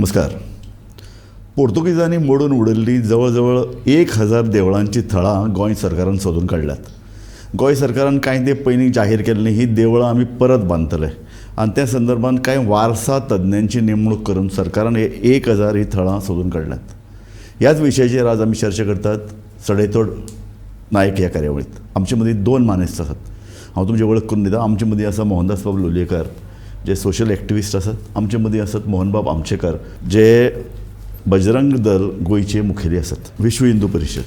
नमस्कार. पोर्तुगीजांनी मोडून उडयल्लीं जवळ जवळ 1000 देवळांचीं थळां गोंय सरकारान सोदून काडल्यात. गोंय सरकारान कांय तेंप पयलीं जाहीर केल्लीं हीं देवळां आमी परत बांदतले आनी त्या संदर्भात कांय वारसा तज्ञांची नेमणूक करून सरकारान हे 1000 हीं थळां सोदून काडल्यात. ह्याच विशयाचेर आज आमी चर्चा करतात सडेतोड नायक ह्या कार्यावळींत. आमचे मदीं दोन मानेस्त आसात. हांव तुमची वळख करून दिता. आमचे मदीं आसा मोहनदास बाब लोलयेकार, जे सोशल एक्टिविस्ट आसात. आमचे मदीं आसात मोहनबाब आमशेकार, जे बजरंग दल गोंयचे मुखेली आसात, विश्व हिंदू परिशद.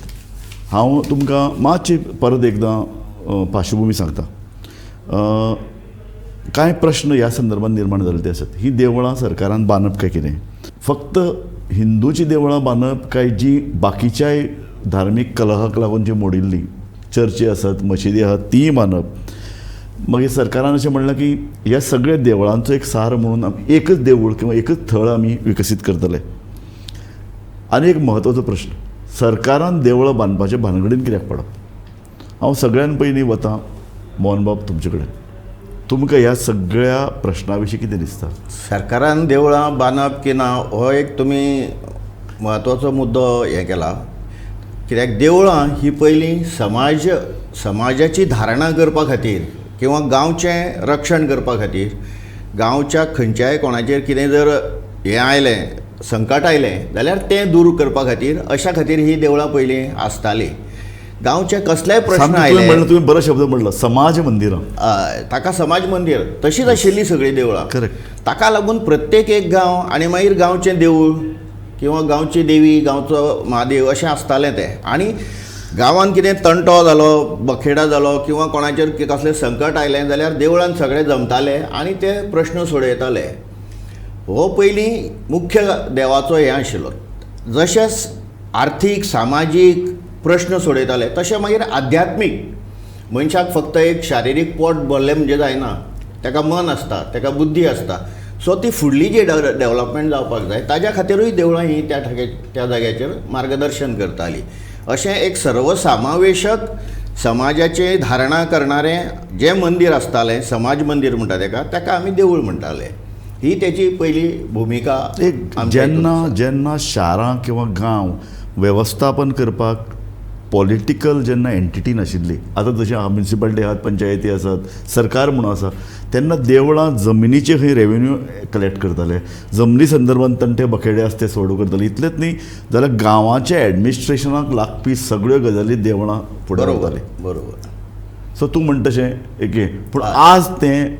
हांव तुमकां मातशी परत एकदां पार्श्वभुमी सांगता. कांय प्रश्न ह्या संदर्भात निर्माण जाल्ले ते आसात. ही देवळां सरकारान बांदप काय कितें, फक्त हिंदूची देवळां बांदप काय जी बाकीच्याय धार्मीक कलहाक लागून जी मोडिल्ली चर्ची आसात, मशिदी आसात, तीय बांदप. मागीर सरकारान अशें म्हणलां की ह्या सगळ्या देवळांचो एक सार म्हणून आमी एकच देवूळ किंवा एकच थळ आमी विकसीत करतले. आनी एक म्हत्वाचो प्रश्न, सरकारान देवळां बांदपाचे भानगडीन कित्याक पडप? हांव सगळ्यान पयलीं वतां मोहनबाब तुमचे कडेन. तुमकां ह्या सगळ्या प्रश्ना विशीं कितें दिसता? सरकारान देवळां बांदप की ना हो एक तुमी म्हत्वाचो मुद्दो हें केला. कित्याक देवळां ही पयलीं समाजाची धारणा करपा खातीर किंवा गांवचें रक्षण करपा खातीर, गांवच्या खंयच्याय कोणाचेर कितें जर हें आयलें, संकट आयलें जाल्यार तें दूर करपा खातीर, अशा खातीर ही देवळां पयलीं आसतालीं. गांवचे कसलेय प्रश्न आयले, तुवें बरो शब्द म्हणलो, समाज मंदिरां. ताका समाज मंदिर तशीच आशिल्ली सगळीं देवळां. करेक्ट. ताका लागून प्रत्येक एक गांव आनी मागीर गांवचें देवूळ किंवा गांवची देवी, गांवचो म्हादेव अशें आसतालें तें. आनी गांवांत कितें तंटो जालो, बखेडा जालो किंवा कोणाचेर कसलें संकट आयलें जाल्यार देवळान सगळे जमताले आनी ते प्रश्न सोडयताले. हो पयलीं मुख्य देवाचो हें आशिल्लो. जशेंच आर्थीक सामाजीक प्रश्न सोडयताले तशें मागीर आध्यात्मीक, मनशाक फक्त एक शारिरीक पोट भरलें म्हणजे जायना, ताका मन आसता, ताका बुद्धी आसता. सो ती फुडली जी डेवलपमेंट जावपाक जाय ताज्या खातीरूय देवळां ही त्या जाग्याचेर मार्गदर्शन करताली. अशें एक सर्वसामावेशक समाजाचे धारणा करणारें जें मंदीर आसतालें, समाज मंदीर म्हणटा ताका, ताका आमी देवूळ म्हणटाले. ही तेची पयली भुमिका. एक जेन्ना जेन्ना शारां किंवा गांव वेवस्थापन करपाक पॉलिटिकल जेन्ना एंटिटी नाशिल्ली, आतां जशें म्युनिसिपालिटी आसात, पंचायती आसात, सरकार म्हणून आसा, तेन्ना देवळां जमनीचे खंय रेवेन्यू कलेक्ट करताले, जमनी संदर्भात तंटे बखेडे आसा ते सोडू करताले. इतलेंच न्ही जाल्यार गांवाच्या एडमिनिस्ट्रेशनाक लागपी सगळ्यो गजाली देवळां फुडें व्हरतालीं. बरोबर. सो तूं म्हणटा तशें एक हें, पूण आज तें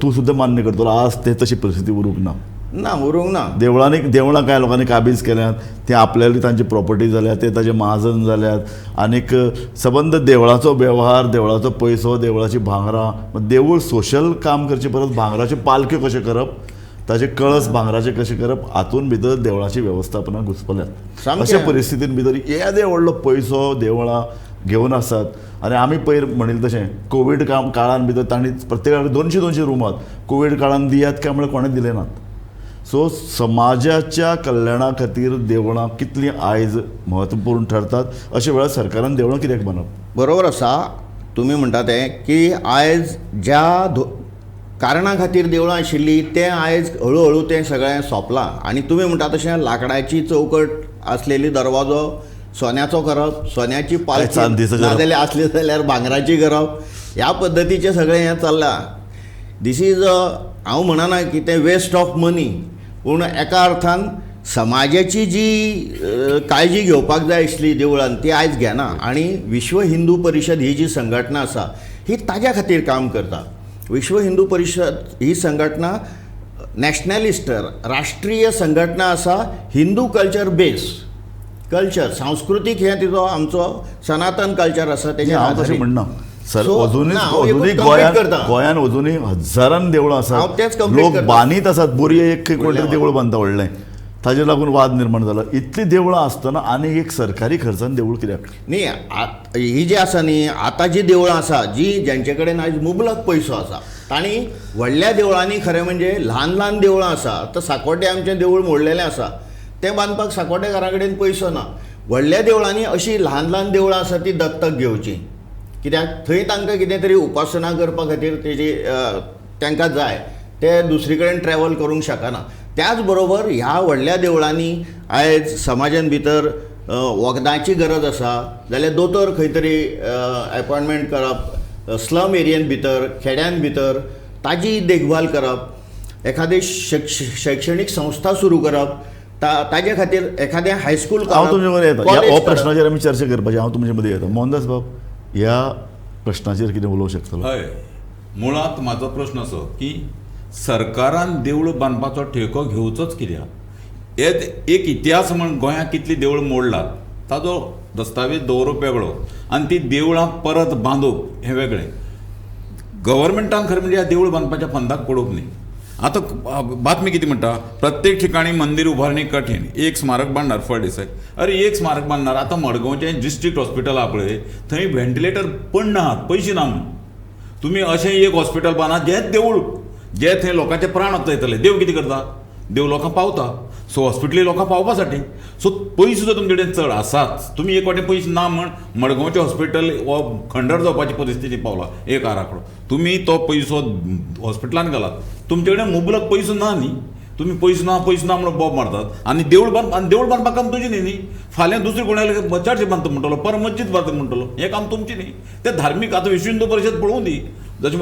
तूं सुद्दां मान्य करतलो, आज तें तशी परिस्थिती उरूंक ना. ना, उरूंक ना. देवळांनी देवळां कांय लोकांनी काबीज केल्यात, ते आपल्याली तांची प्रॉपर्टी जाल्या, ते ताजे महाजन जाल्यात. आनीक सबंद देवळाचो वेव्हार, देवळाचो पयसो, देवळाची भांगरां, देवूळ सोशल काम करचे परस भांगराच्यो पालक्यो कशें करप, ताजे कळस भांगराचे कशें करप, हातून भितर देवळाची वेवस्थापना घुसपल्यात. अशा परिस्थितीन भितर येदे व्हडलो पयसो देवळां घेवन आसात. आनी आमी पयर म्हणिल्लें तशें कोवीड काळान भितर तांणी प्रत्येकाक 200-200 रुमात कोवीड काळान दियात काय म्हळ्यार कोणें दिलें नात. सो समाजाच्या कल्याणा खातीर देवळां कितलीं आयज म्हत्वपूर्ण ठरतात, अशे वेळार सरकारान देवळां कित्याक बांदप? बरोबर आसा तुमी म्हणटा तें, की आयज ज्या कारणा खातीर देवळां आशिल्लीं तें आयज हळू हळू तें सगळें सोंपलां. आनी तुमी म्हणटा तशें लाकडाची चौकट आसलेली दरवाजो सोन्याचो करप, सोन्याची पालखी नाजाल्यार आसली जाल्यार भांगराची करप, ह्या पद्दतीचें सगळें हें चल्लां. This is हांव म्हणना की तें वेस्ट ऑफ मनी, पूण एका अर्थान समाजाची जी काळजी घेवपाक जाय आसली देवळान ती आयज घेना. आनी विश्व हिंदू परिशद ही जी संघटना आसा ही ताज्या खातीर काम करता. विश्व हिंदू परिशद ही संघटना नॅशनलिस्ट, राष्ट्रीय संघटना आसा. हिंदू कल्चर बेस कल्चर, सांस्कृतीक हें तिचो आमचो सनातन कल्चर आसा तेजेर. हांव तशें म्हणना सर, अजुनूय गोंयान अजुनूय हजारान देवळां आसात, लोक बांदीत आसात. बोरये एक कोण तरी देवूळ बांदता व्हडलें, ताजेर लागून वाद निर्माण जाला. इतलीं देवळां आसतना आनी एक सरकारी खर्चान देवूळ कित्याक न्ही? ही जी आसा न्ही आतां जी देवळां आसा, जी जेंचे कडेन आयज मुबलक पयसो आसा तांणी व्हडल्या देवळांनी, खरें म्हणजे ल्हान ल्हान देवळां आसा. आतां साकोड्डे आमचें देवूळ मोडलेलें आसा, तें बांदपाक साकोड्डेकारा कडेन पयसो ना. व्हडल्या देवळांनी अशीं ल्हान ल्हान देवळां आसा ती दत्तक घेवची, कित्याक थंय तांकां कितें तरी उपासना करपा खातीर तेजी तांकां जाय, ते दुसरी कडेन ट्रॅवल करूंक शकना. त्याच बरोबर ह्या व्हडल्या देवळांनी आयज समाजान भितर वखदांची गरज आसा जाल्यार दोतोर खंय तरी एपॉयंटमेंट करप, स्लम एरियन भितर, खेड्यान भितर ताजी देखभाल करप, एखादी शैक्षणीक संस्था सुरू करप, ताजे खातीर एखादें हायस्कूल. हांव तुमचे मदें येता, हो प्रश्नाचेर आमी चर्चा करपाची. हांव तुमचे मदें येता. मोहनदास बाब, ह्या प्रश्नाचेर कितें उलोवंक शकतलो? हय, मुळांत म्हाजो प्रश्न असो की सरकारान देवूळ बांदपाचो ठेको घेवचोच कित्याक? एक इतिहास म्हण गोंयांत कितलीं देवळां मोडलात ताजो दस्तावेज दवरप वेगळो आनी ती देवळां परत बांदप हें वेगळें. गव्हर्मेंटान खरें म्हणजे ह्या देवूळ बांदपाच्या फंदाक पडप न्ही. आतां बातमी कितें म्हणटा, प्रत्येक ठिकाणी मंदिर उभारणी कठीण, एक स्मारक बांदणार फळदेसाय. अरे एक स्मारक बांदणार, आतां मडगांवचें डिस्ट्रिक्ट हॉस्पिटल आहा पळय थंय व्हेंटिलेटर पडनात, पयशे ना म्हूण. तुमी अशें एक हॉस्पिटल बांदात जें देवूळ, जे थंय लोकांचे प्राण वचयतले. देव कितें करता, देव लोकांक पावता, सो हॉस्पिटली लोकांक पावपा साठी. सो पयशे जर तुमचे कडेन चड आसाच, तुमी एक वाटे पयशे ना म्हण मडगांवचें हॉस्पिटल हो खंडर जावपाची परिस्थिती पावला एक आराखडो. तुमी तो पयसो हॉस्पिटलान घालात, तुमचे कडेन मुबलक पयसो ना न्ही, तुमी पयसो ना पयसो ना म्हणून बोब मारतात. आनी देवूळ बांद, आनी देवूळ बांदपाक काम तुजें न्ही, न्ही फाल्यां दुसरी कोणाक चर्च बांदता म्हणटलो, पर मस्जिद बांदता म्हणटलो, हें काम तुमचें न्ही. तें धार्मीक आतां विश्व हिंदू परिशद पळोवं दी, जशें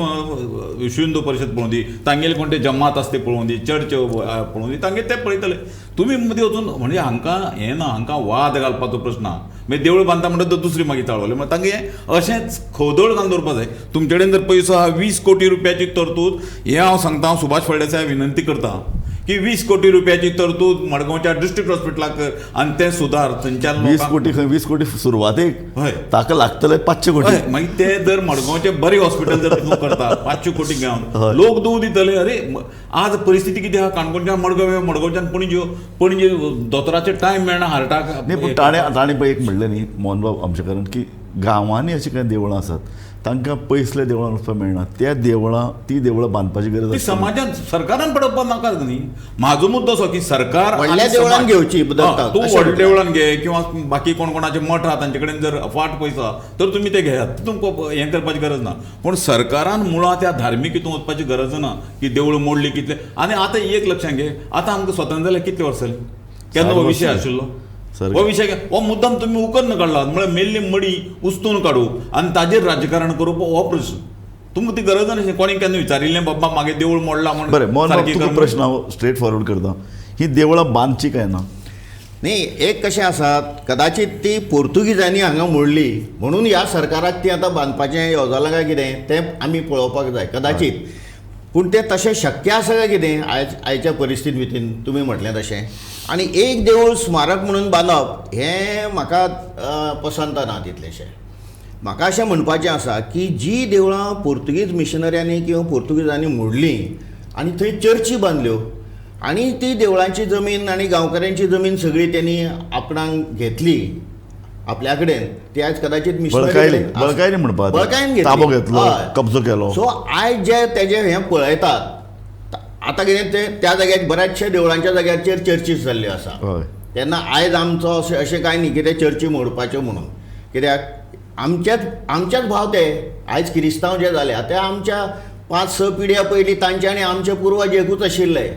विश्व हिंदू परिशद पळोवं दी, तांगेले कोण ते जमात आसा ते पळोवं दी, चर्च पळोवं दी, तांगेले ते पळयतले. तुमी मदीं वचून म्हणजे हांकां हें ना, हांकां वाद घालपाचो प्रश्न ना. मागीर देवूळ बांदता म्हणटा तर दुसरी मागीर चाळवली, म्हणल्यार तांगे अशेंच खवदळ घालून दवरपा जाय. तुमचे कडेन जर पयसो आहा 20 कोटी रुपयाची तरतूद, हें हांव सांगता, हांव सुभाष फळदेसाय विनंती करता की 20 कोटी रुपयाची तरतूद मडगांवच्या डिस्ट्रिक्ट हॉस्पिटलाक कर आनी तें सुदार थंयच्यान 20 कोटी खंय, 20 कोटी सुरवातेक, हय, ताका लागतले 500 कोटी. मागीर ते जर मडगांवचें बरें हॉस्पिटल जर तूं करता 500 कोटी घेवन लोक दव दितले. अरे आज परिस्थिती कितें आहा काणकोणच्यान मडगांव, मडगांवच्यान पणजे, पणजे दोतोराचे टायम मेळना हार्टाक. न्ही, पूण ताणें पळय एक म्हणलें न्ही मोहनबाब आमचेकडेन की गांवांनी अशीं कांय देवळां आसात तांकां पयसल्या देवळां वचपाक मेळना, त्या देवळां ती देवळां बांदपाची गरज ती समाजान सरकारान पडपाक नाका न्ही. म्हाजो मुद्दो असो की सरकार व्हडल्या देवळान घेवची, तूं व्हडल्या देवळान घे किंवा बाकी कोण कोणाचे मठ आहा तांचे कडेन जर फाट पयसो आहा तर तुमी ते घेयात, तुमकां हें करपाची गरज ना. पूण सरकारान मुळां त्या धार्मीक हितून वचपाची गरज ना की देवळां मोडली कितले. आनी आतां एक लक्षांत घे, आतां आमकां स्वतंत्र जाल्यार कितले वर्सां जालीं, केन्ना हो विशय आशिल्लो, हो विशय हो मुद्दाम तुमी उकन्न काडला म्हळ्यार मेल्ली मडी उस्तून काडू आनी ताजेर राजकारण करप हो प्रश्न. तुमकां ती गरज नाशिल्ली, कोणी केन्ना विचारिल्लें बाबा मागीर देवूळ मोडला म्हण. बरें मोहन, तुका प्रश्न हांव स्ट्रेट फॉरवर्ड करता, ही देवळां बांदची काय ना? न्ही, एक कशें आसा, कदाचित ती पोर्तुगीजांनी हांगा मोडली म्हणून ह्या सरकाराक ती आतां बांदपाचें येवजलां काय कितें तें आमी पळोवपाक जाय कदाचित. पूण तें तशें शक्य आसा काय कितें आयज आयच्या परिस्थिती भितर तुमी म्हटलें तशें. आनी एक देवूळ स्मारक म्हणून बांदप हें म्हाका पसंत ना तितलेंशें. म्हाका अशें म्हणपाचें आसा की जी देवळां पोर्तुगीज मिशनऱ्यांनी किंवा पोर्तुगीजांनी मोडलीं आनी थंय चर्ची बांदल्यो आनी ती देवळांची जमीन आनी गांवकऱ्यांची जमीन सगळी त्यांनी आपणाक घेतली आपल्या कडेन, ती आयज कदाचित बळकायली, बळकायली म्हणपाक, बळकायन घेतली, ताबो घेतलो, कब्जो केलो. सो आयज जे तेजे हें पळयतात आतां कितें ते त्या जाग्यार बऱ्याचशा देवळांच्या जाग्याचेर चर्चीस जाल्ल्यो आसा. तेन्ना आयज आमचो अशें अशें कांय न्ही की ते चर्ची मोडपाच्यो म्हणून, कित्याक आमच्याच आमच्याच भाव ते आयज किरिस्तांव जे जाल्या ते आमच्या 5-6 पिढ्या पयलीं तांचे आनी आमचे पुर्वज एकूच आशिल्ले.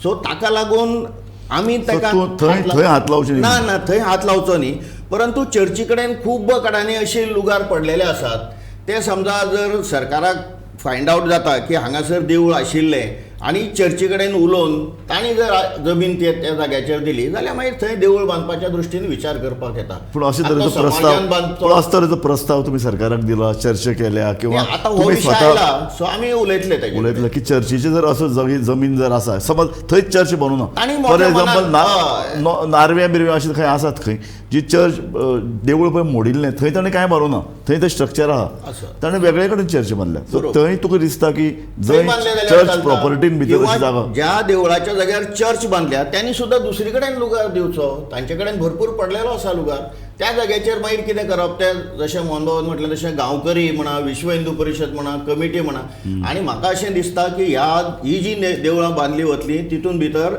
सो ताका लागून आमी ताका थंय हात लावचो ना, ना थंय हात लावचो न्ही. परंतु चर्ची कडेन खूब कडांनी अशे लुगार पडलेले आसात, ते समजा जर सरकाराक फायंड आवट जाता की हांगासर देवूळ आशिल्लें आनी चर्ची कडेन उलोवन तांणी जर जमीन ते त्या जाग्याचेर दिली जाल्यार मागीर थंय देवूळ बांदपाच्या दृश्टीन विचार करपाक येता. पूण अशे तरेचो प्रस्ताव, अशे तरेचो प्रस्ताव तुमी सरकाराक दिला, चर्चा केल्या किंवा आतां हो विशय आयला सो आमी उलयतले ताजेर, उलयतले की चर्चीचे जर असो जमीन जर आसा समज थंयच चर्च बांदू ना, फॉर एग्जाम्पल नार्व्या बिर्व्या अशें खंय आसात खंय जी चर्च देवूळ पळय मोडिल्लें थंय ताणें कांय बांदू ना, थंय तें स्ट्रक्चर आहा, ताणें वेगळे कडेन चर्च बांदल्या. सो थंय तुका दिसता की जंय चर्च प्रॉपर्टीन भितर अशी जागा ज्या देवळाच्या जाग्यार चर्च बांदल्या त्यांनी सुद्दां दुसरी कडेन लुगार दिवचो, तांचे कडेन भरपूर पडलेलो आसा लुगार, त्या जाग्याचेर मागीर कितें करप तें जशें मोहनबाबान म्हटलें तशें गांवकरी म्हणा, विश्व हिंदू परिशद म्हणा, कमिटी म्हणा. आनी म्हाका अशें दिसता की ह्या ही जी देवळां बांदली वतली तितून भितर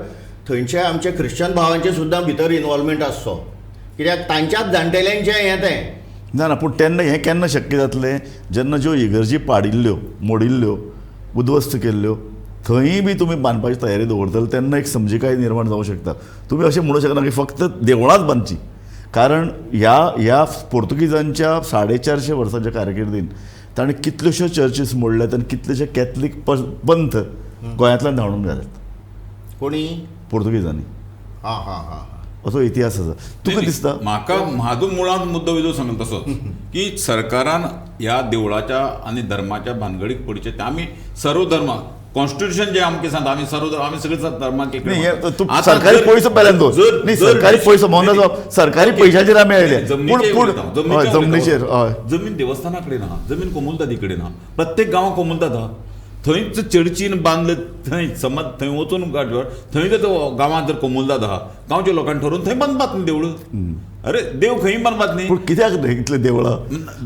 थंयचे आमचे ख्रिश्चन भावांचे सुद्दां भितर इनवॉल्वमेंट आसचो, कित्याक तांच्याच जाणटेल्यांचें हें तें ना. ना पूण तेन्ना हें केन्ना शक्य जातलें जेन्ना ज्यो इगर्जी पाडिल्ल्यो, मोडिल्ल्यो, उद्ध्वस्त केल्ल्यो थंय बी तुमी बांदपाची तयारी दवरतले तेन्ना एक समजिकाय निर्माण जावंक शकता. तुमी अशें म्हणूंक शकना की फक्त देवळांच बांदची, कारण ह्या ह्या पोर्तुगीजांच्या 450 वर्सांच्या कारकिर्दीन ताणें कितल्योश्यो चर्चीस मोडल्यात आनी कितलेशे कॅथलीक पंथ गोंयांतल्यान धांवडून घाल्यात. कोणी? पोर्तुगीजांनी. हां हां हां, असो इतिहास आसा. तुका दिसता म्हाका म्हाजो मुळांत मुद्दो विजो सांगता तसोच की सरकारान ह्या देवळाच्या आनी धर्माच्या भानगडीक पडचें. आमी सर्व धर्म कॉन्स्टिट्युशन जे आमकां सांगता आमी सर्व धर्म, आमी सगळे धर्माक. सरकारी पयसो पेल्यान दवर न्ही, सरकारी पयसो मोहनदास, सरकारी पयशाचेर आमी आयले. पूण जमनीचेर, हय, जमीन देवस्थाना कडेन आहा, जमीन कोमुलदादी कडेन आहा, प्रत्येक गांवांत कोमुलदाद आहा. थंयच चर्चीन बांदले, थंय समज थंय वचून थंय जर गांवांत जर कोमुलदाद आहा, गांवच्या लोकांनी ठरोवन थंय बांदपात न्ही देवूळ. अरे देव खंय बांदपात न्ही, पूण कित्याक इतले देवळां?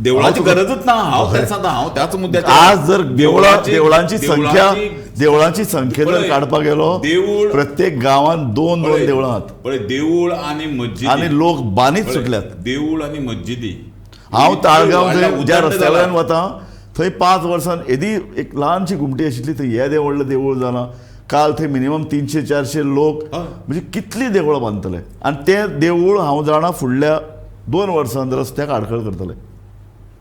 देवळाची गरजच ना. हांव तेच सांगता, हांव त्याच मुद्द्याचेर. आज जर देवळांची संख्या, देवळांची संख्या जर काडपाक गेलो, देवूळ प्रत्येक गांवांत 2 2 देवळां आहात. पळय, देवूळ आनी मस्जिदी आनी लोक बांदीत सुटल्यात. देवूळ आनी मस्जिदी. हांव ताळगांव ज्या रस्त्या वयल्यान वता थंय 5 वर्सां येदी एक ल्हानशी घुमटी आशिल्ली, थंय येदें व्हडलें देवूळ जालां. काल थंय मिनिमम 300-400 लोक, म्हणजे कितलीं देवळां बांदतले. आनी तें देवूळ हांव जाणा फुडल्या 2 वर्सां रस्त्याक आडखळ करतले.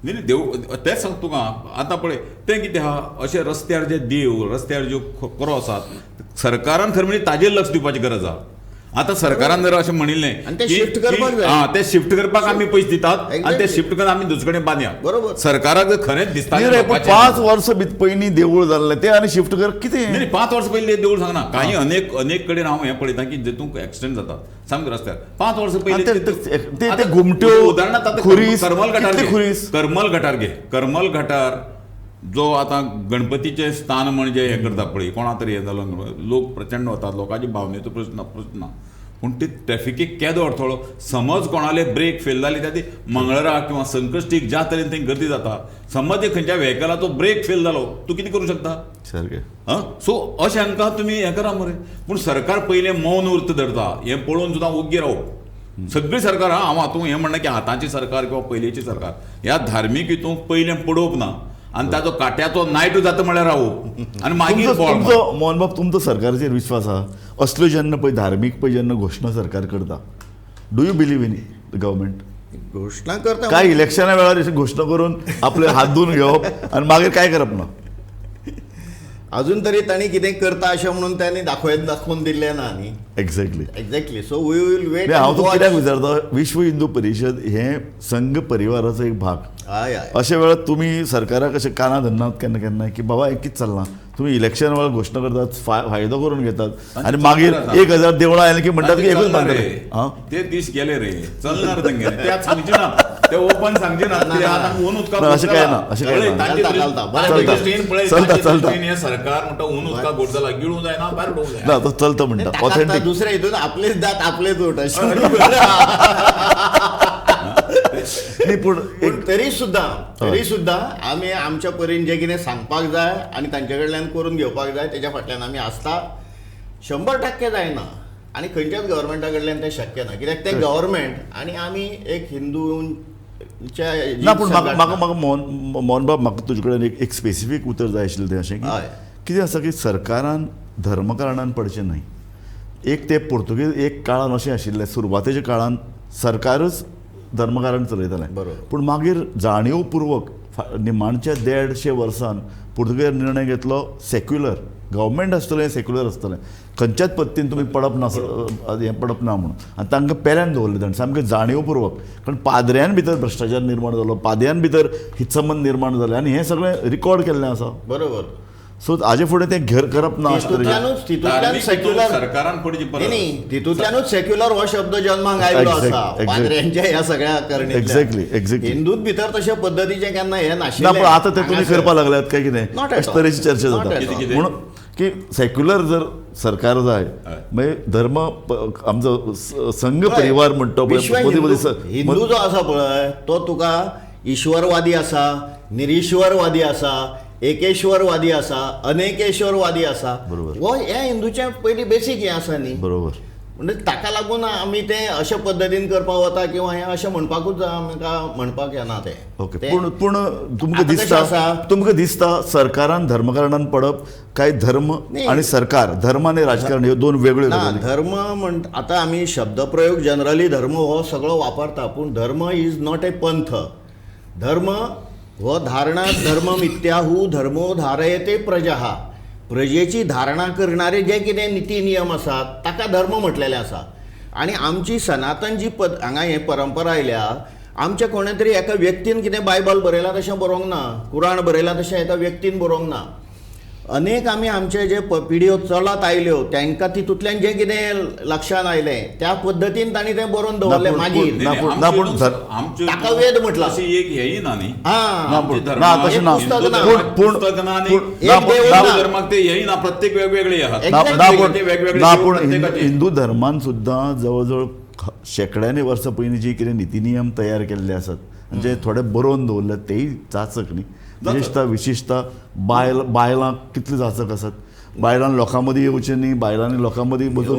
न्ही देव तेंच सांगता तुका. आतां पळय तें कितें आहा, अशें रस्त्यार जे देव, रस्त्यार ज्यो क्रॉस आसात, सरकारान खरें म्हणजे ताजेर लक्ष दिवपाची गरज आहा. आतां सरकारान जर अशें म्हणिल्लें ते शिफ्ट करपाक जाय, आं ते शिफ्ट करपाक आमी पयशे दितात आनी ते शिफ्ट करून आमी दुसरे कडेन बांदया. बरोबर. सरकाराक जर खरेंच दिसता 5 वर्सां पयलीं देवूळ जाल्लें तें आनी शिफ्ट कर कितें? न्ही, 5 वर्सां पयलीं देवूळ सांगना. काही अनेक अनेक कडेन हांव हें पळयता की जेतूंक एक्सिडंट जाता सामकें रस्त्यार. 5 वर्सां पयलीं ते घुमट्यो, उदाहरणार्थ आतां करमल गटार घे, करमल गटार घे, करमल गटार जो आतां गणपतीचें स्थान म्हणजे हें करता पळय, कोणा तरी हें जालो, लोक प्रचंड वतात, लोकांची भावनेचो प्रश्न प्रश्न ना, पूण ती ट्रॅफिकेक केदो अडथळो. समज कोणाले ब्रेक फेल जाली त्या ती मंगळारा किंवा संकश्टीक ज्या तरेन थंय गर्दी जाता, समज खंयच्या व्हेकलाचो ब्रेक फेल जालो, तूं कितें करूं शकता? सारकें. हां, सो अशें हांकां तुमी हें करा मरे. पूण सरकार पयलें मौन व्रत धरता हें पळोवन सुद्दां ओग्गी रावप सगळीं सरकार. हांव हातूंत हें म्हणना की आतांची सरकार किंवा पयलींची सरकार ह्या धार्मीक हितूंक पयलें पडोवप ना आनी ताचो काट्याचो नायट जाता म्हळ्यार रावप आनी मागीर तुमचो मोहनबाब, तुमचो सरकाराचेर विश्वास आहा? असल्यो जेन्ना पळय धार्मीक पळय जेन्ना घोशणा सरकार करता, do you believe in government? घोशणा करता काय इलेक्शना वेळार अशी घोशणा करून आपले हात धुवन घेवप आनी मागीर काय करप ना? अजून तरी तांणी कितें करता अशें म्हणून तांणी दाखोवन दिल्लें ना. न्ही, exactly exactly. So we will wait. हांव तुका कित्याक विचारता, विश्व हिंदू परिशद हें संघ परिवाराचो एक भाग. हय हय. अशे वेळार तुमी सरकाराक अशें कानां धरनात केन्ना केन्ना की बाबा हें कितें चल्लां, तुमी इलेक्शन वेळार घोशणा करतात, फायदो करून घेतात आनी मागीर 1000 देवळां आयलीं की म्हणटात की एकूच बांदतले. ते दीस गेले रे, चलणार तेंगे ते सांगचे ना, ते ओपन सांगचे ना, अशें काय ना, अशें काय ना. चलता चलता सरकार म्हणटा ऊन उदकाक गोड जाला, गिळूं जायना, भायर उडोवंक जायना. ना, तो चलता म्हणटा ऑथेंटीक. दुसऱ्या हितून आपलेच दात आपलेच ओट अशें. न्ही, पूण तरी सुद्दां आमी आमच्या परीन जें कितें सांगपाक जाय आनी तांचे कडल्यान करून घेवपाक जाय तेज्या फाटल्यान आमी आसता. 100% जायना आनी खंयच्याच गव्हर्मेंटा कडल्यान तें शक्य ना, कित्याक तें गव्हर्मेंट आनी आमी एक हिंदूच्या ना. पूण म्हाका म्हाका मोहनबाब, म्हाका तुजे कडेन एक स्पेसिफीक उतर जाय आशिल्लें तें अशें की कितें आसा की सरकारान धर्मकारणान पडचें न्हय. एक ते पोर्तुगीज एक काळान अशें आशिल्लें, सुरवातेच्या काळान सरकारच धर्मकारण चलयतालें, बरोबर. पूण मागीर जाणीवपूर्वक निमाणच्या 150 वर्सान पुर्तुगेज निर्णय घेतलो सेक्युलर गव्हर्मेंट आसतलें, सेक्युलर आसतलें, खंयच्याच पद्दतीन तुमी पडप ना, हें पडप ना म्हणून. आनी तांकां पेल्यान दवरलें ताणें सामकें जाणीवपूर्वक, कारण पाद्र्यान भितर भ्रश्टाचार निर्माण जालो, पाद्र्यान भितर हितसंबंद निर्माण जाले आनी हें सगळें रिकॉर्ड केल्लें आसा. बरोबर. सो हाजे फुडें तें घेर करप ना. तितूंतल्यानूच सेक्युलर हो शब्द जन्माक आयिल्लो आसा पाद्र्यांच्या ह्या सगळ्या करणी. Exactly exactly. हिंदूत भितर तशा पद्दतीचें केन्ना हें नाशिल्लें. ना, पण आतां तें तुमी करपाक लागल्यात काय कितें अशे तरेची चर्चा जाता. म्हणून की सेक्युलर जर सरकार जाय मागीर धर्म आमचो संघ परिवार म्हणटा पळय, हिंदू जो आसा पळय तो तुका ईश्वरवादी आसा, निरीश्वरवादी आसा, एकेश्वरवादी आसा, अनेकेश्वरवादी आसा. बरोबर. हो ह्या हिंदूचें पयलीं बेसीक हें आसा न्ही. बरोबर. म्हणजे ताका लागून आमी तें अशे पद्दतीन करपाक वता किंवा हें अशें म्हणपाकूच आमकां म्हणपाक येना तें. ओके, पूण पूण तुमकां दिसता, तुमकां दिसता सरकारान धर्मकारणान पडप काय धर्म आनी सरकार, धर्म आनी राजकारण ह्यो दोन वेगळ्यो? ना, धर्म म्हण आतां आमी शब्द प्रयोग जनरली धर्म हो सगळो वापरता, पूण धर्म is not a पंथ. धर्म हो धारणा, धर्म मिथ्याहू धर्मो धारयते प्रजा, प्रजेची धारणा करणारे जे कितें निती नियम आसात ताका धर्म म्हटलेले आसा. आनी आमची सनातन जी पद हांगा हे परंपरा आयल्या, आमच्या कोणे तरी एका व्यक्तीन कितें बायबल बरयलां तशें बरोवंक ना, कुराण बरयलां तशें एका व्यक्तीन बरोवंक ना. अनेक आमी आमचे जे पिढयो चलत आयल्यो तांकां तितूंतल्यान जें कितें लक्षांत आयलें त्या पद्दतीन तांणी तें बरोवन दवरलें. मागीर ताका वेद म्हटला, एक हेंय ना न्ही, धर्माक ते हेंय ना, प्रत्येक वेगवेगळे आहात. ना, पूण हिंदू धर्मान सुद्दां जवळ जवळ शेंकड्यांनी वर्सां पयलीं जी कितें निती नियम तयार केल्ले आसात, म्हणजे थोडे बरोवन दवरले तेय चाचक न्ही. विशेषतः विशेषतः बायलां कितली जाचक आसात, बायलां लोकां मदीं येवचें न्ही, बायलांनी लोकां मदीं बसून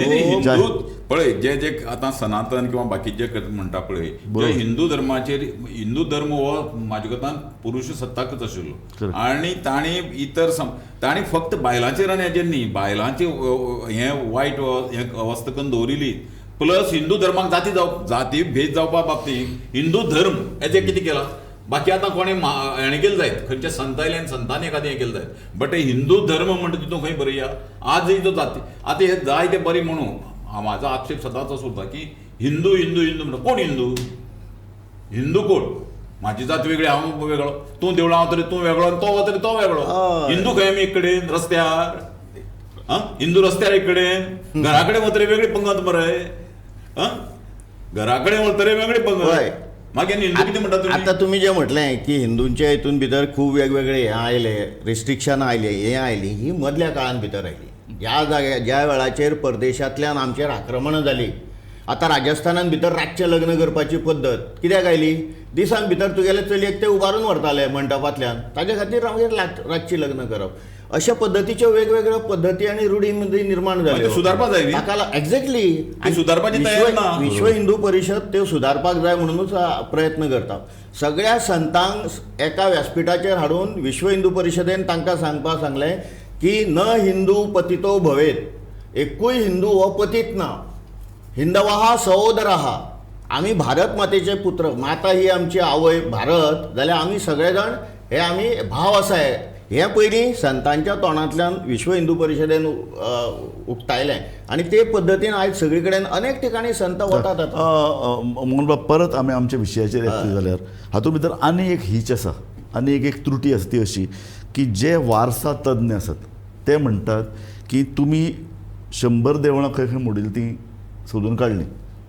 पळय जे जे आतां सनातन किंवा बाकीचे म्हणटा पळय, जे हिंदू धर्माचेर, हिंदू धर्म हो म्हाज्या कोतान पुरुश सत्ताकच आशिल्लो आनी तांणी इतर तांणी फक्त बायलांचेर आनी हेजेर न्ही, बायलांचे हें वायट हें अवस्था करून दवरिल्ली. प्लस हिंदू धर्माक जाती जावप, जाती भेद जावपा बाबतींत हिंदू धर्म हेजें कितें केलां, बाकी आतां कोणें हेणें केलें जायत, खंयच्या संत आयले आनी संतांनी एखादें हें केलें जायत, बट हिंदू धर्म म्हणटा तितून खंय बरया आजय जो जाती आतां हे जाय ते बरें म्हणू, म्हाजो आक्षेप सदांच असो उरता की हिंदू हिंदू हिंदू म्हणटा, कोण हिंदू? हिंदू कोण? म्हाजी जात वेगळी, हांव वेगळो, तूं देवळां वतरी तूं वेगळो आनी तो वतरी तो वेगळो. हिंदू खंय आमी एक कडेन रस्त्यार, आं हिंदू रस्त्यार एक कडेन, घरा कडेन वतरी वेगळी पंगत मरे, आं घरा कडेन वतरी वेगळी पंगत. मागीर हिंदू कितें म्हणटा तुमी? आतां तुमी जें म्हटलें की हिंदूंच्या हितून भितर खूब वेगवेगळे हें आयले, रिस्ट्रिक्शनां आयली, हें आयली, ही मदल्या काळान भितर आयली. ज्या जाग्या ज्या वेळाचेर परदेशांतल्यान आमचेर आक्रमणां जालीं, आतां राजस्थानान भितर रातचें लग्न करपाची पद्दत कित्याक आयली? दिसान भितर तुगेले चलयेक ते उबारून व्हरताले मंडपांतल्यान, ताजे खातीर मागीर रातचीं लग्न करप, अशा पद्दतीच्यो वेगवेगळ्यो पद्दती आनी रुढी मदीं निर्माण जाल्यो. सुदारपाक जाय ताका एक्झॅक्टली सुदारपाची तयार ना. विश्व हिंदू परिशद त्यो सुदारपाक जाय म्हणूनच प्रयत्न करता. सगळ्या संतांक एका व्यासपिठाचेर हाडून विश्व हिंदू परिशदेन तांकां सांगपाक सांगलें की न हिंदू पतितो भवेत, एकूय हिंदू हो पतीत ना, हिंदवाहा सहोदराहा, आमी भारत मातेचे पुत्र, माता ही आमची आवय भारत, जाल्यार आमी सगळे जाण हे आमी भाव आसाय. हें पयलीं संतांच्या तोंडांतल्यान विश्व हिंदू परिशदेन उक्तायलें आनी ते पद्दतीन आयज सगळे कडेन अनेक ठिकाणी संत वतात. आतां मोहनबाब, परत आमी आमच्या विशयाचेर येतले जाल्यार हातूंत भितर आनी एक हीच आसा, आनी एक त्रुटी आसा, ती अशी की जे वारसा तज्ञ आसात ते म्हणटात की तुमी 100 देवळां खंय खंय मोडिल्लीं तीं सोदून काडलीं,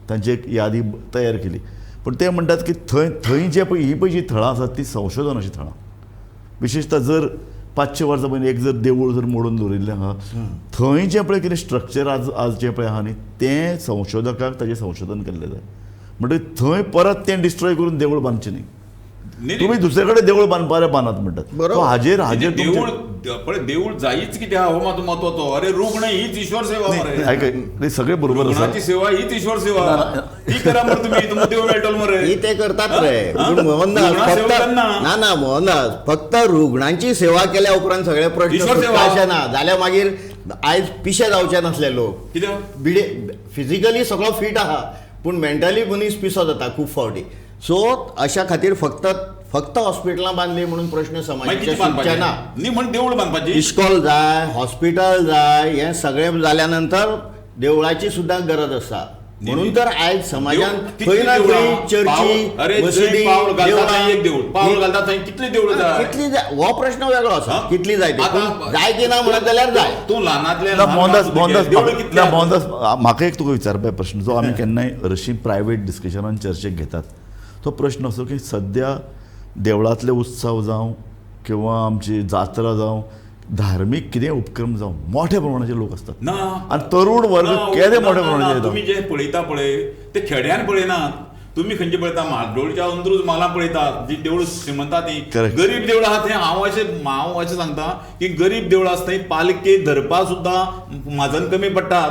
तांची एक यादी तयार केली, पूण ते म्हणटात की थंय थंय जे पळय ही पळय जी थळां आसात ती संशोधनाची थळां. विशेषतः जर 500 वर्सां पयलीं एक जर देवूळ जर मोडून दवरिल्लें आहा, थंय जें पळय कितें स्ट्रक्चर आज आज जें पळय आहा न्ही तें संशोधकाक ताजें संशोधन केल्लें जाय, म्हणटकीर थंय परत तें डिस्ट्रॉय करून देवूळ बांदचें न्ही, तुमी दुसरे कडेन देवूळ बांदपाक बांदात म्हणटात. बरोबर. हाजेर हाजेर देवूळ पळय, देवूळ जायच कित्याक हो मात म्हत्वाचो. अरे रुग्ण हीच ईश्वर सेवा मरे, आयक सगळें बरोबर आसा, रुग्णाची सेवा हीच ईश्वर सेवा, ती करा मरे तुमी, तुमकां देव मेळटलो मरे. ही ते करतात रे, पूण मोहनदास फक्त ना ना मोहनदास फक्त रुग्णांची सेवा केल्या उपरांत सगळे प्रश्न अशें ना जाल्यार मागीर आयज पिशे जावचे नासले लोक. कित्याक बिडे फिजिकली सगळो फिट आहा पूण मेंटली मनीस पिसो जाता खूब फावटी. सो अशा खातीर फक्त फक्त हॉस्पिटलां बांदली म्हणून प्रश्न समाजाचे सुटचे ना. न्ही म्हण देवूळ बांदपाची, इस्कॉल जाय, हॉस्पिटल जाय, हें सगळें जाल्या नंतर देवळाची सुद्दां गरज आसा. म्हणून तर आयज समाजान खंय ना खंय चर्ची, मशिदी, देवळां, एक देवूळ पावल घालता थंय कितली देवळां जाय, कितली जाय हो प्रश्न वेगळो आसा, कितली जाय ती जाय की ना म्हणत जाल्यार जाय. तूं ल्हानांतले मोहनदास, मोहनदास मोहनदास म्हाका एक तुका विचारपा प्रश्न जो आमी केन्नाय हरशीं प्रायवेट डिस्कशनान चर्चेक घेतात, तो प्रश्न असो की सद्या देवळांतले उत्सव जावं किंवा आमची जात्रा जावं, धार्मीक कितें उपक्रम जावं, मोठ्या प्रमाणाचे लोक आसतात ना, आनी तरुण वर्ग केदे मोठ्या प्रमाणाचे. तुमी जे पळयता पळय ते खेड्यान पळयनात, तुमी खंयचे पळयता म्हाड्डोळच्या अंत्रूज म्हालां पळयतात, जी देवळां श्रीमंता ती गरीब देवळां आहा थंय. हांव अशें सांगता की गरीब देवळां आसा थंय पालखे धरपा सुद्दां म्हाजन कमी पडटात.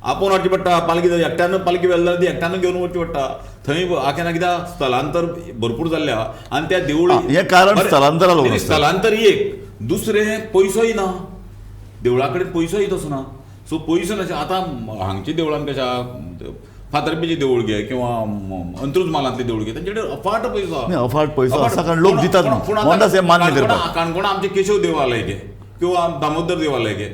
आपोवन हाडची पडटा पालखी, एकट्यान पालखी व्हेली जाल्यार ती एकट्यान घेवन वचची पडटा थंय. आख्यान कित्याक स्थलांतर भरपूर जाल्लें आहा आनी त्या देवूळ हें कारण स्थलांतरा लागून. स्थलांतर एक, दुसरें पयसोय ना देवळा कडेन, पयसोय तसो ना. सो पयसो नाशिल्ले आतां हांगच्या देवळान कशें, फातर्पेचें देवूळ घे किंवा अंत्रुज म्हालांतलें देवूळ घे, तांचे कडेन अफाट पयसो. अफाट पयसो आसा कारण लोक दितात. मोहनदास हें मान्य करपाक. काणकोणा आमचें केशव देवालय घे किंवा दामोदर देवालय घे,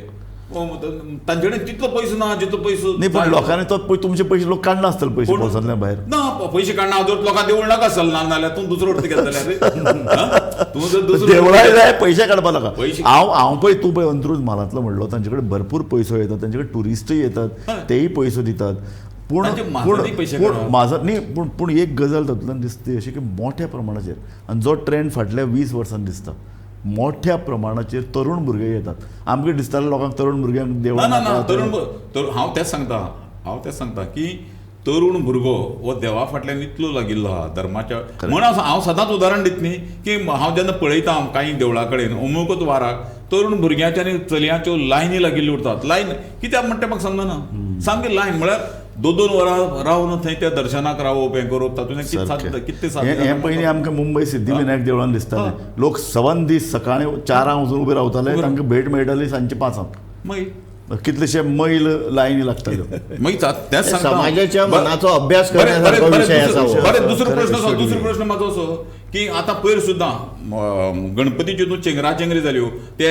तांचे कडेन तितलो पयसो ना जितलो पयसो. न्ही, पूण लोकांनी तो तुमचे पयशे लोक काडना आसतले पयशे बोल्सांतल्यान भायर. ना, पयशे काडना जर लोकांक देवूळ नाका आसतलें, ना जाल्यार तूं दुसरो वरती घेतले जाल्यार तूं जर दुसरो देवळाय जाय पयशे काडपा नाका. हांव हांव पळय तूं पळय अंत्रुज म्हालांतलो म्हणलो, तांचे कडेन भरपूर पयसो येता, तांचे कडेन ट्युरिस्टूय येतात, तेय पयसो दितात. पूण पूण म्हाजो न्ही, पूण पूण एक गजाल तातूंतल्यान दिसता अशी की मोठ्या प्रमाणाचेर, आनी जो ट्रेंड फाटल्या 20 वर्सांनी दिसता, मोठ्या प्रमाणाचेर तरुण भुरगे येतात. आमकां दिसताले लोकांक तरुण भुरग्यांक देवळां. ना ना, तरुण हांव तेंच सांगता, हांव तेंच सांगता की तरुण भुरगो हो देवा फाटल्यान इतलो लागिल्लो आहा धर्माच्या. म्हणून हांव सदांच उदाहरण दित न्ही की हांव जेन्ना पळयता कांय देवळा कडेन अमुकच वाराक तरुण भुरग्यांच्या आनी चलयांच्यो लायनी लागिल्ल्यो उरतात. लायन कित्याक म्हणटा म्हाका समजना, सामकी लायन म्हळ्यार 2-2 वरां रावन थंय त्या दर्शनाक रावप, हें करप, तातूंत कितें साधन. हें पयलीं आमकां मुंबय सिद्धिविनायक देवळान दिसतालें, लोक 7 दीस सकाळीं 4 वचून उबे रावताले, तांकां भेट मेळटाली सांजचे 5. मागीर कितलेशे मैल लायनी लागताल्यो. मागीर तेंच समाजाच्या मनाचो अभ्यास करण्यासारखो विशय आसा. बरें, दुसरो प्रश्न, दुसरो प्रश्न म्हाजो असो की आतां पयर सुद्दां गणपतीच्यो न्हू चेंगरा जाल्यो, ते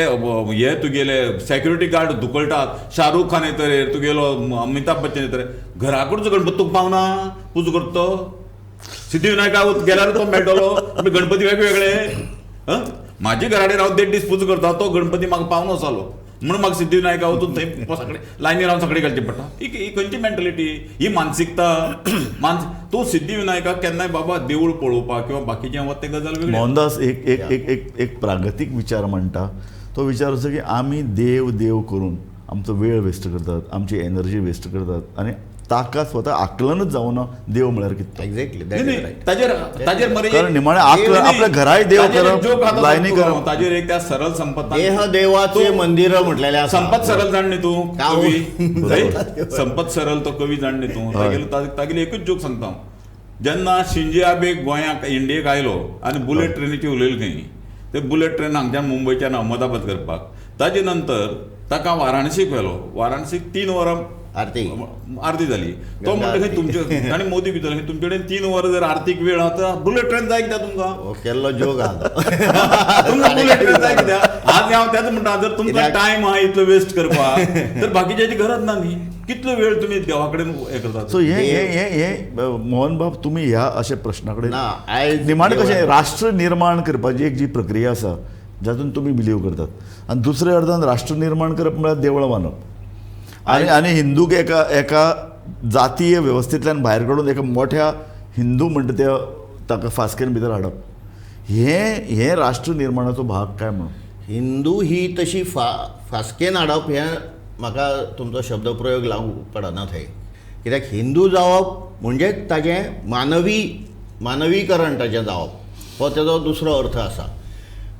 हे तुगेले सेक्युरिटी गार्ड धुकळटात, शाहरुख खान येतरे, तुगेलो अमिताभ बच्चन येतरे, घरा कडचो गणपती तुका पावना पुजा करता तो, सिद्धिविनायका गेल्यार तो मेळटलो. गणपती वेगवेगळे म्हाजे घरा कडेन हांव 1.5 दीस पुजा करता, तो गणपती म्हाका पावना जालो म्हणून म्हाका सिद्धिविनायका वचून थंय सगळे लायनी रावन सगळे घालची पडटा. ही खंयची मेंटलिटी, ही मानसिकता. तूं सिद्धिविनायकाक केन्नाय बाबा देवूळ पळोवपाक किंवा बाकीचें वता तें गजाल वेगळी. मोहनदास एक एक एक एक एक प्रागतीक विचार म्हणटा, तो विचार असो की आमी देव देव करून आमचो वेळ वेस्ट करतात, आमची एनर्जी वेस्ट करतात आनी ताका स्वता आकलनच जावना देव म्हळ्यार कितें. एक्झॅक्टली, ताजेर ताजेर मरे कारण निमाणें आकलन आपल्या घराय देव करप, लायनी करप, ताजेर एक त्या सरळ संपत देह देवाचे मंदिर म्हटलेलें आसा. संपत सरळ जाण न्ही तूं कवी, संपत सरळ तो कवी जाण न्ही तूं, तागेलो एकूच जोक सांगता हांव. जेन्ना शिंजे आबे गोंयाक इंडियेक आयलो आनी बुलेट ट्रेनीची उलयली खंय, ते बुलेट ट्रेन हांगच्यान मुंबयच्यान अहमदाबाद करपाक, ताजे नंतर ताका वाराणसीक व्हेलो, वाराणसीक 3 वरां आरती आरती जाली. तो म्हणटा खंय तुमचे, ताणें मोदी भितर तुमचे कडेन 3 वरां जर आरतीक वेळ आहा तर बुलेट ट्रेन जाय कित्याक तुमकां, केल्लो जोक आहा तुमकां बुलेट ट्रेन जाय कित्याक. आज हांव तेंच म्हणटा, जर तुमकां टायम आहा इतलो वेस्ट करपाक तर बाकीच्याची गरज ना न्ही, कितलो वेळ तुमी देवा कडेन हें करतात. सो हे हे हे मोहन बाब, तुमी ह्या अशा प्रश्ना कडेन निमाणें कशें राष्ट्र निर्माण करपाची एक जी प्रक्रिया आसा जातून तुमी बिलीव करतात, आनी दुसऱ्या अर्थान राष्ट्र निर्माण करप म्हळ्यार देवळां बांदप आनी आनी हिंदूक एका एका जातीय वेवस्थेंतल्यान भायर काडून एका मोठ्या हिंदू म्हणटा त्या ताका फास्केन भितर हाडप, हें हें राष्ट्र निर्माणाचो भाग काय म्हणून. हिंदू ही तशी फास्केन हाडप हें म्हाका तुमचो शब्द प्रयोग लागू पडना थंय, कित्याक हिंदू जावप म्हणजे ताजें मानवीकरण ताजें जावप हो तेजो दुसरो अर्थ आसा.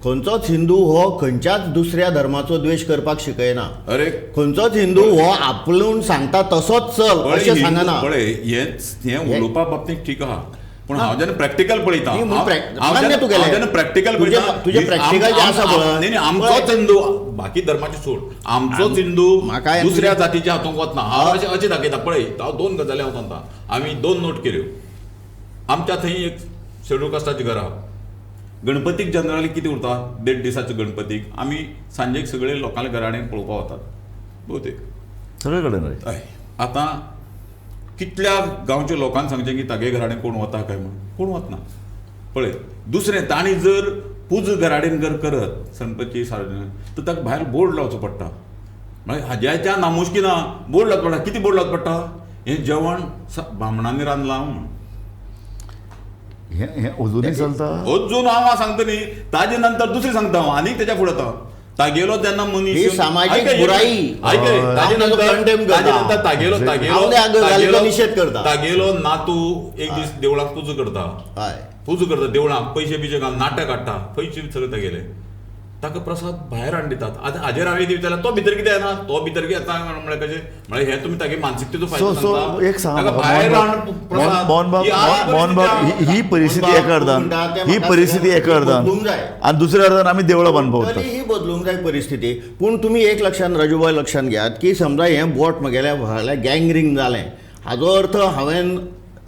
खंयचोच हिंदू हो खंयच्याच दुसऱ्या धर्माचो द्वेश करपाक शिकयना. अरे खंयचोच हिंदू हो आपूण सांगता तसोच चल अशें सांगना. पळय हें उलोवपा बाबतींत ठीक आहा, पूण हांव जेन्ना प्रॅक्टिकल पळयता, प्रॅक्टिकल तुजें प्रॅक्टिकल जें आसा पळय, आमचोच हिंदू बाकी धर्माचे सोड, आमचोच हिंदू दुसऱ्या जातीच्या हातूंक वतना हांव अशें दाखयता. पळय हांव 2 गजाली हांव सांगता, आमी 2 नोट केल्यो. आमच्या थंय एक शेड्यूल कास्टाची घरां, गणपतीक जनरली कितें उरता, 1.5 दिसाचो गणपतीक आमी सांजेक सगळे लोकांल्या घरा कडेन पळोवपाक वतात भोवतेक सगळे कडेन. हय, आतां कितल्या गांवच्या लोकांक सांगचें की तागे घरा कडेन कोण वता काय म्हणून, कोण वतना. पळय दुसरें, तांणी जर पुजा घरा कडेन जर करत गणपती सार्वजनीक तर ताका भायर बोर्ड लावचो पडटा, म्हळ्यार हाज्याच्या नामुष्की ना, बोर्ड लावचो पडटा. कितें बोर्ड लावचो पडटा, हें जेवण बामणांनी रांदलां म्हूण. हें अजुनूय चलता, अजून हांव सांगता न्ही. ताजे नंतर दुसरें सांगता हांव आनीक तेच्या फुडें वता, तागेलो जेन्ना मनीस सामाजीक बुराई ताजे नंतर तागेलो तागेलो निशेध करता, तागेलो नातू एक दीस देवळाक पुजा करता, पुजा करता देवळाक, पयशे बिशे घालून नाटक काडटा, पयशे सगळे तागेले. ताका प्रसाद भायर हाडून दितात. आतां हाजेर हांवें दिवं जाल्यार तो भितर कितें येना, तो भितर कितें येता म्हळ्यार कशें, म्हळ्यार हें तुमी तागे मानसिकतेचो फायदो सो सांगता. एक सांगा ताका म्हाका, भायर मोहन हाडून प्रसाद मोहन बाब ही आज मोहन बाब परिस्थिती ही परिस्थिती एका अर्दान, म्हणटा तें ही म्हाका परिस्थिती सगळें एका अर्दान बदलूंक जाय. आनी दुसऱ्या अर्दान आमी देवळां बांदपाक वतात. तरी ही बदलूंक जाय परिस्थिती. पूण तुमी एक लक्षान राजूबाय लक्षान घेयात की समजा हें बोट म्हगेल्या भायल्या गँगरीन जालें, हाजो अर्थ हांवें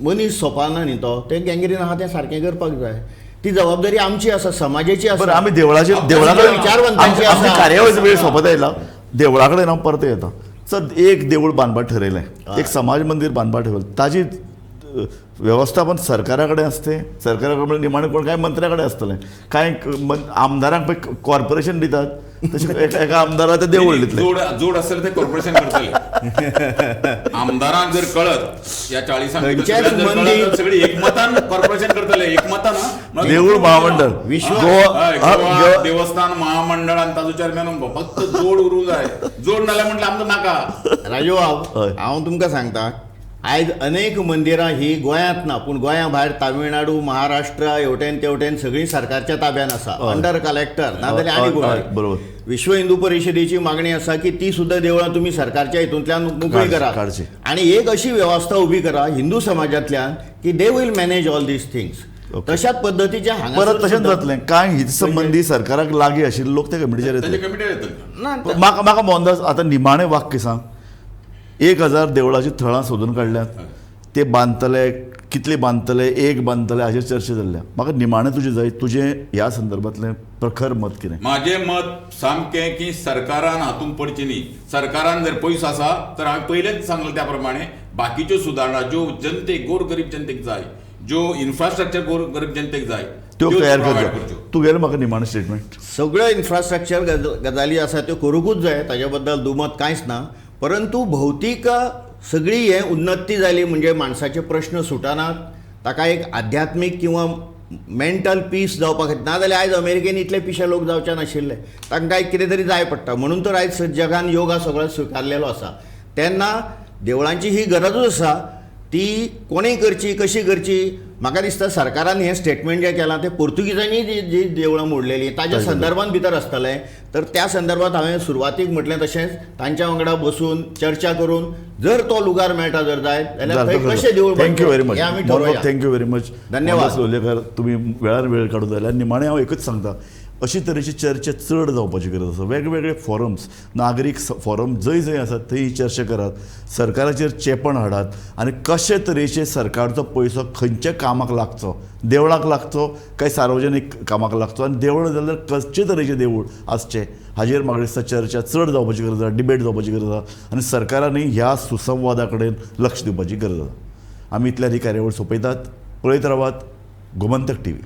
मनीस सोंपाना न्ही, तो तें गँगरीन आहा तें सारकें करपाक जाय. ती जबाबदारी आमची आसा, समाजाची आसा. बरं, आमी देवळाचेर, देवळा कडेन विचारवंतांची आमची आसा. कार्यावळीचो वेळ सोंपत आयला, देवळा कडेन हांव परतें येता. सर, एक देवूळ बांदपाक ठरयलें, एक समाज मंदीर बांदपाक ठरयलें, ताजी वेवस्थापन सरकारा कडेन आसतें, सरकारा कडेन निमाणें कोण कांय मंत्र्या कडेन आसतलें, कांय आमदारांक पळय कॉर्पोरेशन दितात, तशें एका आमदाराक तें देवूळ दितलें. जोड जोड आसतलें तें कॉर्पोरेशन करतलें. आमदारांक जर कळत ह्या 40 खंयचेच मंदीर- सगळी एकमतान कॉर्पोरेशन करतले, एकमतान हा. देवूळ महामंडळ विश्व- गोवा हय, हा, गोवा गोवा- देवस्थान महामंडळ आनी ताजो चेअरमॅन फक्त जोड उरूंक जाय, जोड नाल्यार म्हटल्यार आमकां नाका. राजू बाब, हय. हांव तुमकां सांगता, आयज अनेक मंदिरां ही गोंयांत ना पूण गोंया भायर तामिळनाडू, महाराष्ट्र हेवटेन तेवटेन सगळीं सरकारच्या ताब्यान आसा, अंडर कलेक्टर नाजाल्यार आनी हय, कोण. हय, बरोबर. विश्व हिंदू परिशदेची मागणी आसा की ती सुद्दां देवळां तुमी सरकारच्या हितूंतल्यान मोकळी करात काडची. आनी एक अशी वेवस्था उबी करा हिंदू समाजांतल्यान की they will manage all these things. तशाच पद्दतीचें हांगा परत तशेंच जातलें. कांय हित संबंदी सरकाराक लागीं आशिल्ले लोक ते कमिटीचेर तांचे येतले. कमिटीर येतले. ना, म्हाका म्हाका मोहनदास आतां निमाणें वाक्य सांग, 1000 देवळाचीं थळां सोदून काडल्यात, ते बांदतले, कितले बांदतले, एक बांदतले हाचेर चर्चा जाल्ल्या. म्हाका निमाणें तुजें जाय, तुजें ह्या संदर्भांतलें प्रखर मत कितें? म्हाजें मत सामकें की सरकारान हातूंत पडचें न्ही. सरकारान जर पयसो आसा तर हांवें पयलेंच सांगलें त्या प्रमाणे बाकीच्यो सुदारणा ज्यो जनतेक, गोरगरीब जनतेक जाय, ज्यो इन्फ्रास्ट्रक्चर गोरगरीब जनतेक जाय त्यो तयार provide करच्यो. तुगेलें म्हाका निमाणें स्टेटमेंट. सगळ्यो इन्फ्रास्ट्रक्चर गजाली आसा त्यो करूंकूच जाय, ताजे बद्दल दुमत कांयच ना. परंतु भौतीक सगळी हे उन्नती जाली म्हणजे माणसाचे प्रश्न सुटनात, ताका एक आध्यात्मीक किंवा मेंटल पीस जावपा खातीर. नाजाल्यार आयज अमेरिकेन इतले पिशे लोक जावचे नाशिल्ले, तांकां एक कितें तरी जाय पडटा. म्हणून तर आयज जगान योगा सगळो स्विकारलेलो आसा. तेन्ना देवळांची ही गरजूच आसा, ती कोणें करची, कशी करची. म्हाका दिसता सरकारान हें स्टेटमेंट जें केलां तें पोर्तुगीजांनी जी जी देवळां मोडलेलीं ताज्या संदर्भात भितर आसतलें. तर त्या संदर्भात हांवें सुरवातीक म्हटलें तशेंच तांच्या वांगडा बसून चर्चा करून जर तो लुगार मेळटा जर जायत जाल्यार थंय कशें देवूळ thank you very much हें आमी ठरोवया. Thank you very much. धन्यवाद. लोलयेकर, तुमी वेळार वेळ काडून जाल्यार निमाणें हांव एकूच सांगता, अशी तरेची चर्चा चड जावपाची गरज आसा. वेगवेगळे फॉरम्स, नागरीक फॉरम जंय जंय आसात थंय ही चर्चा करात, सरकाराचेर चेपण हाडात आनी कशे तरेचे सरकारचो पयसो खंयच्या कामाक लागचो, देवळाक लागचो काय सार्वजनीक कामाक लागचो, आनी देवळ जाल्यार कसचे तरेचें देवूळ आसचें हाजेर म्हाका दिसता चर्चा चड जावपाची गरज आसा, डिबेट जावपाची गरज आसा आनी सरकारांनी ह्या सुसंवादा कडेन लक्ष दिवपाची गरज आसा. आमी इतल्यान ही कार्यावळ सोंपयतात. पळयत रावात गोमंतक टीव्ही.